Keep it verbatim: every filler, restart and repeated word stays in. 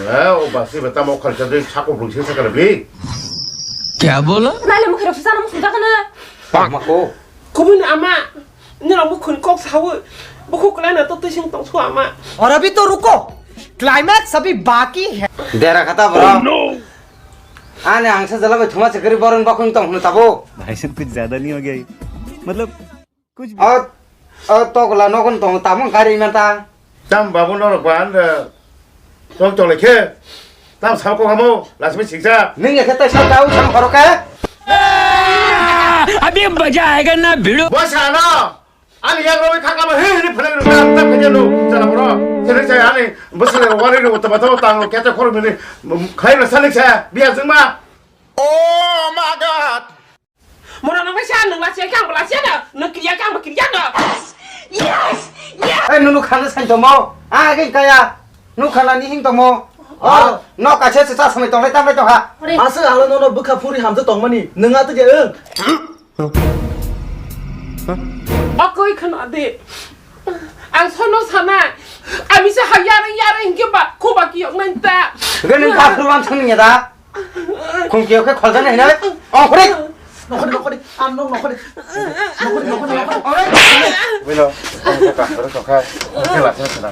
Eh, o basi ba tamo khal chadri sako bung sing sakala bli. Kya bola? Nale mukhe rok sana musung jakana. Mako. Kubun ama, nila mukhun kok sawo. Buku kulai na to tusing tong su ama. और अभी तो रुको, क्लाइमैक्स अभी बाकी है। Dera khata bro. Ani ang sa jala bai thuma chakri boron bakung tong hnu tabo. भाई साहब, कुछ ज्यादा नहीं हो गया ये? मतलब, कुछ भी। O, o, tokla nokon tong tamo gari manta. Tam babu norok ban, eh, tong tole khe. Tam sao kok hamo, lasmi siksa. Ning ya khe tai sao kau sam khoro khe. अभी मजा आएगा ना भिड़ो। Bo sa no. Ani yang roi khaka ma he ni phalai ro ta ta khe no. Jala bro. Sene sai ani, bo sene wari ro ta ba ta tang ro kete khoro ni. Khai na salik sa, biya jingma. Oh my God. Mora nang sa nang la se kang la se na, nang kriya kang ba kriya na. Yes! Yes! Eh, nunu khana sai tomo. Ah, ke kaya. Nu khana ni hing tomo. Ah. Oh, no ka se sa samai tong lai tam lai tong ha. Ore. Asa alo nono bwkha phuri hamjak tongmani. Nang atu je eng. Bakoi khana de. Ang sono sana. Ami se ha yare yare hingke ba ko ba ki yok nang ta. Gani ka phuru ang thang ni da. Khum kiyok khe khol jani hinai. Ong khori. Nokhori, nokhori, am nok nokhori. Nokhori, nokhori, nokhori. Ore. Bilo, ong khe ka khoro tokha. Ong khe la se na.